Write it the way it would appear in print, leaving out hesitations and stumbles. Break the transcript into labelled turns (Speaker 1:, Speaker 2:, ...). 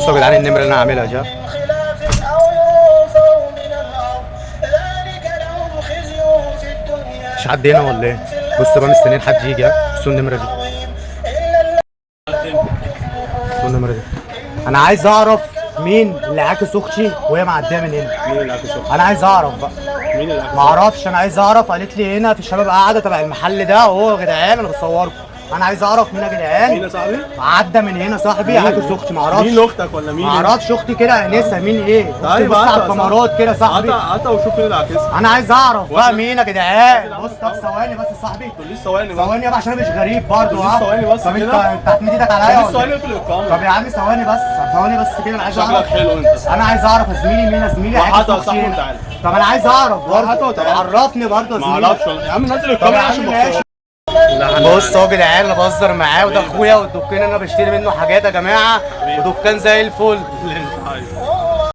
Speaker 1: بصوا يا جدعان النمرة اللي انا عاملها دي.
Speaker 2: خلاف أو ينفوا من الأرض ذلك لهم خزي في الدنيا.
Speaker 1: مش حد هنا ولا ايه؟ بصوا بقى مستنيين حد يجي. ها بصوا النمرة دي، بصوا النمرة دي. انا عايز اعرف مين اللي عاكس اختي وهي معدية من هنا.
Speaker 3: مين اللي عاكس اختك؟
Speaker 1: انا عايز اعرف بقى.
Speaker 3: مين اللي عاكس؟
Speaker 1: ما اعرفش، انا عايز اعرف. قالت لي هنا في شباب قاعدة تبع المحل ده اهو يا جدعان، انا بصوركم. انا عايز اعرف مين يا جدعان.
Speaker 3: مين يا صاحبي؟
Speaker 1: عدى من هنا صاحبي عاكس اختي، ما اعرفش.
Speaker 3: مين اختك ولا مين؟
Speaker 1: ما اعرفش اختي كده انسه مين ايه. اختي
Speaker 3: طيب
Speaker 1: بص
Speaker 3: هاتها
Speaker 1: على
Speaker 3: يا صاحبي.
Speaker 1: الكاميرات كده صاحبي.
Speaker 3: هاتها هاتها وشوف مين اللي عاكسها.
Speaker 1: انا عايز اعرف بقى
Speaker 3: وإحنا-
Speaker 1: مين يا جدعان. بص طب ثواني بس يا صاحبي،
Speaker 3: تقوليش ثواني بقى.
Speaker 1: ثواني يابا عشان انا مش غريب برضه.
Speaker 3: تقوليش
Speaker 1: ها
Speaker 3: ثواني بس
Speaker 1: طب انت
Speaker 3: كده.
Speaker 1: انت هتمد ايدك عليا
Speaker 3: تقوليش
Speaker 1: ولا
Speaker 3: ثواني
Speaker 1: إيه؟
Speaker 3: في الإقامة.
Speaker 1: طب يا عم ثواني بس، ثواني بس كده، انا عايز
Speaker 3: شكلك
Speaker 1: اعرف.
Speaker 3: حلو انت.
Speaker 1: انا عايز اعرف يا زميلي مين يا زميلي عاكس
Speaker 3: وهاتها يا
Speaker 1: اختي
Speaker 3: صاحبي
Speaker 1: هنا.
Speaker 3: وتعالى.
Speaker 1: طب انا عايز اعرف برضه.
Speaker 3: هاتها
Speaker 1: طب
Speaker 3: وتعالى.
Speaker 1: عرفني برضه يا
Speaker 3: ما
Speaker 1: زميلي.
Speaker 3: اعرفش والله. يا عم نزل
Speaker 1: طب
Speaker 3: الكاميرا
Speaker 1: يا عم
Speaker 3: عشان
Speaker 1: ماشي.
Speaker 3: ما
Speaker 1: بص اهو يا جدعان انا بهزر معاه، وده اخويا، والدكان انا بشتري منه حاجات يا جماعة، ودكان زي الفل.
Speaker 3: اللي انت عايزه.